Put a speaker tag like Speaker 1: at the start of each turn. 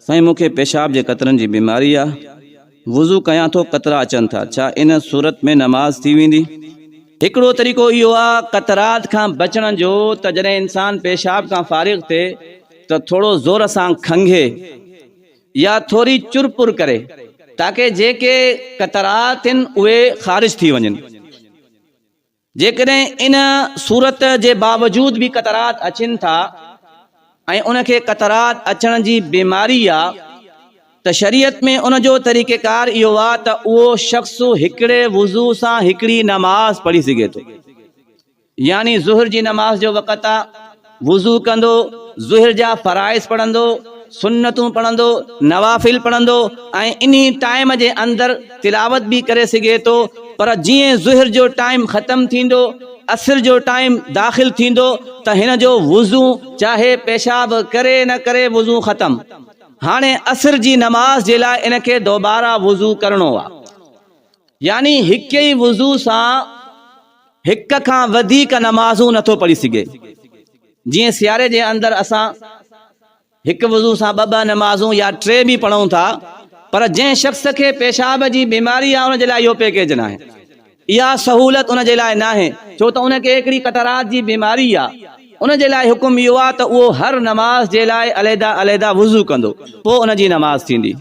Speaker 1: سائين مون کي پيشاب جي قطرن جي بيماري آ وضو ڪيان ٿو قطرا اچن ٿا ڇا ان صورت ۾ نماز ٿي ويندي؟ هڪڙو طريقو اهو آ قطرات کان بچڻ جو ته جڏهن انسان پيشاب کان فارغ ٿئي ته ٿورو زور سان کنگهي يا ٿوري چرپر ڪري تاڪه جيڪي قطرات آهن اهي خارج ٿي وڃن. جيڪڏهن ان صورت جي باوجود به قطرات اچن ٿا ۽ ان کي قطرات اچڻ جي بيماري آ ته شريعت ۾ ان جو طريقيڪار اهو آ ته اهو شخص هڪڙي وضو سان هڪڙي نماز پڙهي سگهي ٿو. يعني ظهر جي نماز جو وقت آ، وضو ڪندو، ظهر جا فرائض پڙهندو، سنتون پڙهندو، نوافل پڙهندو ۽ انهي ٽائيم جي اندر تلاوت به ڪري سگهي ٿو پر جيئن ظهر جو ٽائيم ختم ٿيندو عصر جو ٽائيم داخل ٿيندو ته هن جو وضو چاهي پيشاب ڪري نه ڪري وضو ختم هاڻي عصر جي نماز جي لاء ان کي دوباره وضو ڪرڻو آ. يعني هڪ ئي وضو سان هڪ کان وڌيڪ نمازون نٿو پڙهي سگهي. جيئن سياري جي اندر اسان هڪ وضو سان ٻه ٻه نمازون يا ٽي به پڙهون ٿا پر جنهن شخص کي پيشاب جي بيماري آهي ان جي لاء اهو پيڪيج ناهي. اها سهولت ان جي لاء ناهي ڇو ته ان کي هڪڙي قطرات جي بيماري آهي. ان جي لاء حڪم اهو آهي ته اهو هر نماز جي لاء عليحده عليحده وضو ڪندو پوء ان جي نماز ٿيندي.